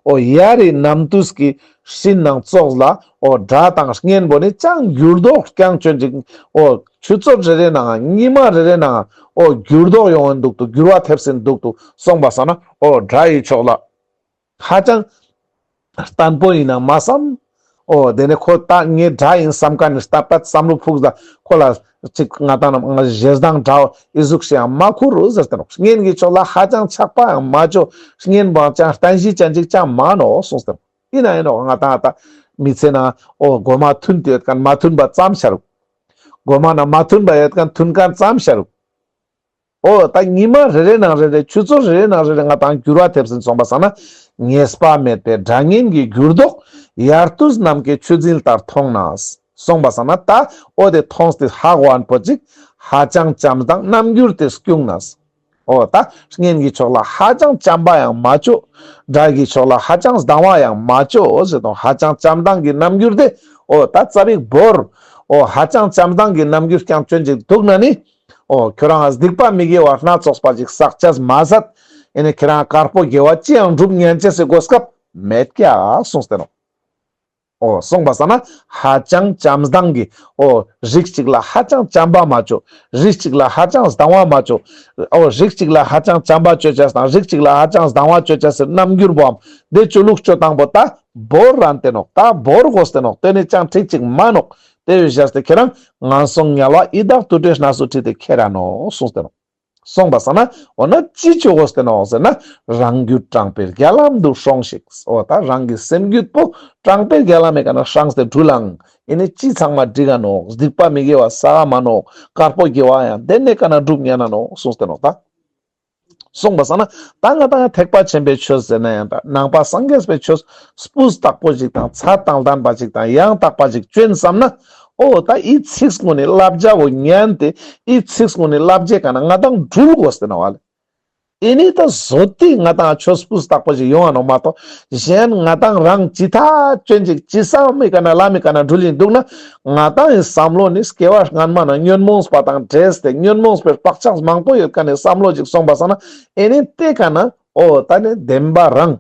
འོ་ཡར་རི་ནམ་དུས་ཀྱི་སྤྲིན་ནང་ཙོགས་ལ་འོ་དགྲ་དང་གཉེན་པོ་ནི་ཅང་འགྱུར་ལྡོག་རྐྱང་ཅན་ཅིག་འོ་ཆུ་ཚོད་རེ་རེ་ནང་ཉི་མ་རེ་རེ་ནང་འོ་འགྱུར་ལྡོག་ཡོང་ཡིན་འདུག་ཏུ་འགྱུར་བ་ཐེབས་སེ་འདུག་ཏུ་སོང་པ་སང་ན་འོ་དགྲ་ཡི་ཕྱོགས་ལ་ཧ་ཅང་བརྟན་པོ་ཡིན་ན་མ་བསམ། འོ་དེ་ནས་ཁོ་ད་ངའི་དགྲ་ཡིན་བསམ་མཁན་ནི་ད་པད་བསམ་བློ་ཕུགས་ད་ཁོ་ལ་ཅིག་ང་དང་ནམ་ང་ཞེ་སྡང་དགྲ་ཨི་ཟུག་ཞིག་ཡང་མ་ཁུར་རུ་ཟེར་ཏེ་ནོག་གཉེན་གྱི་ཕྱོགས་ལ་ཧ་ཅང་ཆགས་པ་ཡང་མ་ཅོ། གཉེན་པོའང་ཅང་བརྟན་གཞི་ཅན་ཅིག་ཅང་མ་ནོག་གསུངས་ཏེ་ནོག་ཨིན་ན་ཨིན་ནོག་ང་དང་ད་མི་ཚེ་ནང་འོ་མགོ་མ་མཐུན་ཏེ་ཡོད་མཁན་མ་མཐུན་པ་ཙམ་ཤར་རུག་མགོ་མ་ན་མ་མཐུན་པ་ཡོད་མཁན་མཐུན་མཁན་ཙམ་ཤར་རུག་འོ་ད་ཉི་མ་རེ་རེ་ནང་རེ་རེ་ཆུ་ཚོད་རེ་རེ་ནང་རེ་རེ་ང་དང་འགྱུར་བ་ཐེབས་སེ་སོང་པ་སང་ན་ངེས་པ་མེད་པའི་དགྲ་གཉེན་གྱི་འགྱུར་ལྡོག་ཡར་དུས་ནམ་མཁའི་ཆུ་འཛིན་ལྟར་མཐོང་ནས་སོང་པ་སང་ན་ད་འོ་དེ་མཐོང་སྟེ་ཧ་གོ་ཨན་པོ་ཅིག་ཧ་ཅང་བྱམས་དང་རྣམ་འགྱུར་དེ་སྐྱུང་ནས། འོ་ད་གཉེན་གྱི་ཕྱོགས་ལ་ཧ་ཅང་བྱམས་པ་ཡང་མ་ཅོ། དགྲ་གི་ཕྱོགས་ལ་ཧ་ཅང་སྡང་བ་ཡང་མ་ཅོ་ཟེར་དོ། ཧ་ཅང་བྱམས་དང་གི་རྣམ་འགྱུར་དེ་འོ་ད་ཙ་པིག་བོར། འོ་ཧ་ཅང་བྱམས་དང་གི་རྣམ་འགྱུར་རྐྱང་ཅན་ཅིག་འདུག་ན་ནི། འོ་ཁྱོ་རང་སྡིག་པ་མི་དགེ་བ་སྣ་ཚོགས་པ་ཅིག་བསགས་ཅེས་མ་ཟད། ཨེ་ནི་ཁྱོ་རང་དཀར་པོ་དགེ་བ་ཅི་ཡང་སྒྲུབ་ཉན་ཅེས་སི་གོ་སྐབས་མེད་ཀྱག་གསུངས་ཏེ་ནོག་འོ་གསུངས་པ་སང་ན་ཧ་ཅང་བྱམས་དང་གི་འོ་རིགས་གཅིག་ལ་ཧ་ཅང་བྱམས་པ་མ་ཅོ། རིགས་གཅིག་ལ་ཧ་ཅང་སྡང་བ་མ་ཅོ། འོ་རིགས་གཅིག་ལ་ཧ་ཅང་བྱམས་པ་ཅོ་ཅེས་དང་རིགས་གཅིག་ལ་ཧ་ཅང་སྡང་བ་ཅོ་ཅེས་སི་རྣམ་འགྱུར་བོའམ་དེ་ཅོ་ལུགས་ཅོ་སྟངས་པོ་ད་བོར་རན་ཏེ་ནོག་ད་བོར་དགོས་ཏེ་ནོག་དེ་ནི་ཅང་འགྲིག་ཅིག་མ་ནོག་དེ་བས་བྱས་ཏེ་ཁྱེད་རང་ངན་སོང་དམྱལ་བ་ཡི་དྭགས་དུད་འགྲོའི་གནས་སུ་ཁྲིད་དེ་ཁྱེར་ར་ནོག་གསུངས་ཏེ་ནོག་གསུངས་པ་སང་ན་འོ་ན་ཅི་ཅོ་དགོས་ཏེ་ནོག་ཟེར་ན་རང་རྒྱུད་དྲང་པོའི་རྒྱ་ལམ་དུ་སྲོངས་ཤིག་འོ་ད་རང་གི་སེམས་རྒྱུད་པོ་དྲང་པོའི་རྒྱ་ལམ་མེ་ཀ་ན་སྲངས་ཏེ་འགྲུལ་ལང་། ཨེ་ནི་ཅི་ཚང་མ་འགྲིག་ག་ནོག་སྡིག་པ་མི་དགེ་བ་བསགས་ག་མ་ནོག་དཀར་པོ་དགེ་བ་ཡང་དེ་ནེ་ཀ་ན་སྒྲུབ་ཉན་ན་ནོག་གསུངས་ཏེ་ནོག་ད། གསུངས་པ་སང་ན་ད་ང་དང་ཐེག་པ་ཆེན་པོའི་ཆོས་ཟེར་ན་ཡང་ད་ནང་པ་སངས་རྒྱས་པའི་ཆོས་སྤུས་དག་པོ་ཞིག་དང་ཚད་དང་ལྡན་པ་ཞིག་དང་ཡང་དག་པ་ཞིག་ཅོ་ཡིན་བསམ་ན་འོ་ད་འི་ཚིག་གུན་ནི་བསླབ་བྱ་བོ་ཉན་ཏེ་འི་ཚིག་གུན་ནི་བསླབ་བྱའི་ཀ་ན་ང་དང་འགྲུལ་དགོས་ཏེ་ནོག་ལེ། ཨེ་ནི་ད་བཟོ་ཏེ་ང་དང་ཆོས་སྤུས་དག་པོ་ཞིག་ཡོང་ང་ནོག་མ་གཏོགས་གཞན་ང་དང་རང་ཅི་ཐ་ཅོ་ཅིག་ཅི་བསམ་མི་ཀ་ན་ལ་མི་ཀ་ན་འགྲུལ་ཡིན་འདུག་ན་ང་དང་འི་བསམ་བློ་ནི་སྐྱེ་བ་སྔན་མ་ན་ཉོན་མོངས་པ་དང་འདྲེས་ཏེ་ཉོན་མོངས་པའི་བག་ཆགས་མང་པོ་ཡོད་མཁན་ནི་བསམ་བློ་ཅིག་སོང་པ་སང་ན་ཨེ་ནི་དེ་ཀ་ན་འོ་ད་ནི་བདེན་པ་རང་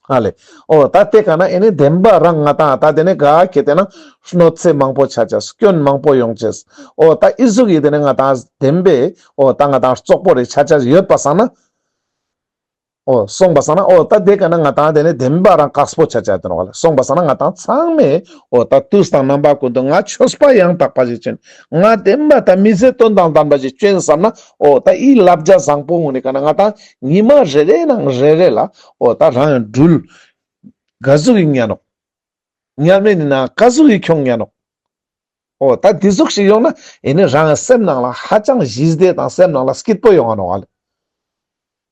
ཧ་ལེ། འོ་ད་དེ་ཀ་ན་ཨེ་ནི་བདེན་པ་རང་ང་དང་ད་དེ་ནི་ག་ཁེ་ཏེ་ན་གནོད་འཚེ་མང་པོ་ཆ་ཅེས་སྐྱོན་མང་པོ་ཡོང་ཅེས། འོ་ད་འི་ཟུག་གི་དེ་ནི་ང་དང་བདེན་པའི་འོ་ད་ང་དང་རྩོག་པོ་རེ་ཆ་ཅེས་ཡོད་པ་སང་ན། འོ་སོང་པ་སང་ན་འོ་ད་དེ་ཀ་ན་ང་ཏང་དེ་ནི་བདེན་པ་རང་དཀགས་པོ་ཆ་ཆ་དེ་ནོག་ལེ། སོང་པ་སང་ན་ང་ཏང་ཚང་མས་འོ་ད་དུས་དང་རྣམ་པ་ཀུན་ཏུ་ང་ཆོས་པ་ཡང་དག་པ་ཞིག་ཅན། ང་བདེན་པ་དང་མི་ཚེ་དོན་དང་ལྡན་པ་ཞིག་ཅན་བསམ་ན་འོ་ད་ཨི་བསླབ་བྱ་བཟང་པོ་ངུ་ནི་ཀ་ན་ང་ཏང་ཉི་མ་རེ་རེ་ནང་རེ་རེ་ལ་འོ་ད་རང་ཡང་འགྲུལ་ག་ཟུག་ཡིན་ཉན་ནོག་ཉམས་ལེན་ནི་ནང་ག་ཟུག་གི་ཁྱོང་ཉན་ནོག་འོ་ད་དེ་ཟུག་ཞིག་ཡོང་ན་ཨེ་ནི་རང་སེམས་ནང་ལ་ཧ་ཅང་ཞི་བདེ་དང་སེམས་ནང་ལ་སྐྱིད་པོ་ཡོང་ང་ནོག་ལེ།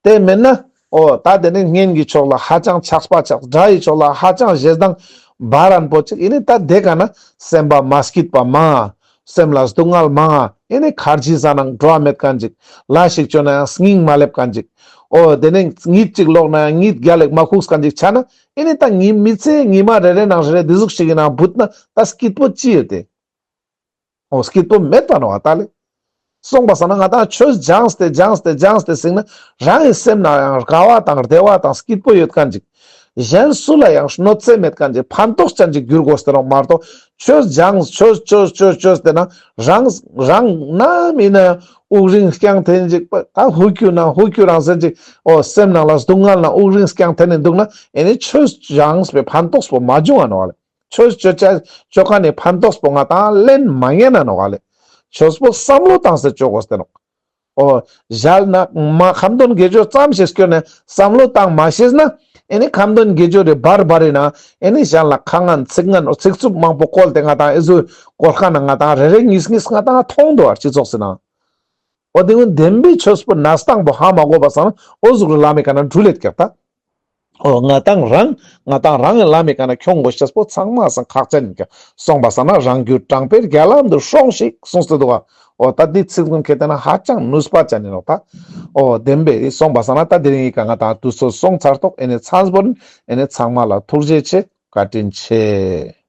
དེ་མེད་ན་འོ་ད་དེ་ནི་གཉེན་གྱི་ཕྱོགས་ལ་ཧ་ཅང་ཆགས་པ་ཆགས། དགྲ་ཡི་ཕྱོགས་ལ་ཧ་ཅང་ཞེ་སྡང་བ་རན་པོ་ཅིག་ཨེ་ནི་ད་དེ་ཀ་ན་སེམས་པ་མ་སྐྱིད་པ་མང་ང་། སེམས་ལ་སྡུག་བསྔལ་མང་ང་། ཨེ་ནི་ཁར་ཇི་ཟ་ནང་འགྲོ་བ་མེད་མཁན་ཅིག་ལ་ཞིག་བཅོ་ན་ཡང་སྙིང་མ་སླེབས་མཁན་ཅིག་འོ་དེ་ནི་གཉིད་ཅིག་ལོག་ན་ཡང་གཉིད་རྒྱལ་ལེགས་མ་ཁུགས་མཁན་ཅིག་ཆ་ན་ཨེ་ནི་ད་ཉི་མི་ཚེ་ཉི་མ་རེ་རེ་ནང་རེ་རེ་དེ་ཟུག་ཞིག་གི་ནང་བུད་ན་ད་སྐྱིད་པོ་ཅི་ཡོད་དེ། འོ་སྐྱིད་པོ་མེད་པ་ནོག་ད་ལེ། སོང་པ་སང་ན་ང་ཏང་ཆོས་སྦྱངས་ཏེ་སྦྱངས་ཏེ་སྦྱངས་ཏེ་སིང་ན་རང་གི་སེམས་ནང་ཡང་དགའ་བ་དང་བདེ་བ་དང་སྐྱིད་པོ་ཡོད་མཁན་ཅིག་གཞན་སུ་ལ་ཡང་གནོད་འཚེ་མེད་མཁན་ཅིག་ཕན་ཐོགས་ཅན་ཅིག་འགྱུར་དགོས་ཏེ་ནོག་མ་གཏོགས་ཆོས་སྦྱངས་ཆོས་ཆོས་ཆོས་ཆོས་ཏེ་ན་རང་རང་ནམ་ཡིན་ན་ཡང་དབུགས་རིང་རྐྱང་འཐེན་ཅིག་ད་ཧུ་ཁྱུ་ན་ཧུ་ཁྱུ་རང་སེམས་ཅིག་འོ་སེམས་ནང་ལ་སྡུག་བསྔལ་ན་དབུགས་རིང་རྐྱང་འཐེན་ནས་འདུག་ན་ཨེ་ནི་ཆོས་སྦྱངས་པའི་ཕན་ཐོགས་པོ་མ་བྱུང་ང་ནོག་ལེ། ཆོས་ཅོ་ཅ་ཅོ་ཁན་ནི་ཕན་ཐོགས་པོ་ང་ཏང་ལེན་མ་ཉན་ན་ནོག་ལེ། ཆོས་པོ་བསམ་བློ་བཏང་སྟེ་ཅོ་དགོས་ཏེ་ནོག་འོ་ཞལ་ནང་མ་ཁ་འདོན་དགེ་སྦྱོར་ཙམ་ཞིག་སྐྱོར་ནས་བསམ་བློ་བཏང་མ་ཤེས་ན་ཨེ་ནི་ཁ་འདོན་དགེ་སྦྱོར་རེ་བར་བར་ཡིན་ན་ཨེ་ནི་ཞལ་ལ་ཁ་ངན་ཚིག་ངན་ཚིག་རྩུབ་མང་པོ་བཀོལ་ཏེ་ང་ཏང་ཨེ་ཟུ་བཀོལ་ཁན་ང་ཏང་རེ་རེ་གཉིས་གཉིས་ང་ཏང་མཐོང་འདུག་པ་སྤྱི་ཚོགས་སི་ནང་། འོ་དེ་ཀུན་བདེན་པའི་ཆོས་པོ་ན་སྟངས་པོ་ཧ་མ་གོ་བ་སང་འོ་ཟུག་རུ་ལམ་མི་ཀ་ན་འགྲུལ་ལེད་ཀྱག་ད། འོ་ང་ཏང་རང་ང་ཏང་རང་གི་ལམ་མི་ཀ་ན་ཁྱོང་དགོས་ཤེས་པོ་ཚང་མ་སང་ཁག་ཅན་ཡིན་ཀྱག་སོང་པ་སང་ན་རང་རྒྱུད་དྲང་པོའི་རྒྱ་ལམ་དུ་སྲོང་ཞིག་གསུངས་ཏེ་འདུག་ག་འོ་ད་འདི་ཚིག་ཀུན་ཁེ་ཏེ་ན་ཧ་ཅང་ནུས་པ་ཅན་ཡིན་ནོག་ད། འོ་བདེན་པའི་སོང་པ་སང་ན་ད་དེ་རིང་ཡི་ཀ་ང་ཏང་དུས་ཚོད་སོང་ཚར་ཏོག་ཨེ་ནི་ཚང་པོ་ཨེ་ནི་ཚང་མ་ལ་ཐུགས་རྗེ་ཆེ་བཀའ་དྲིན་ཆེ།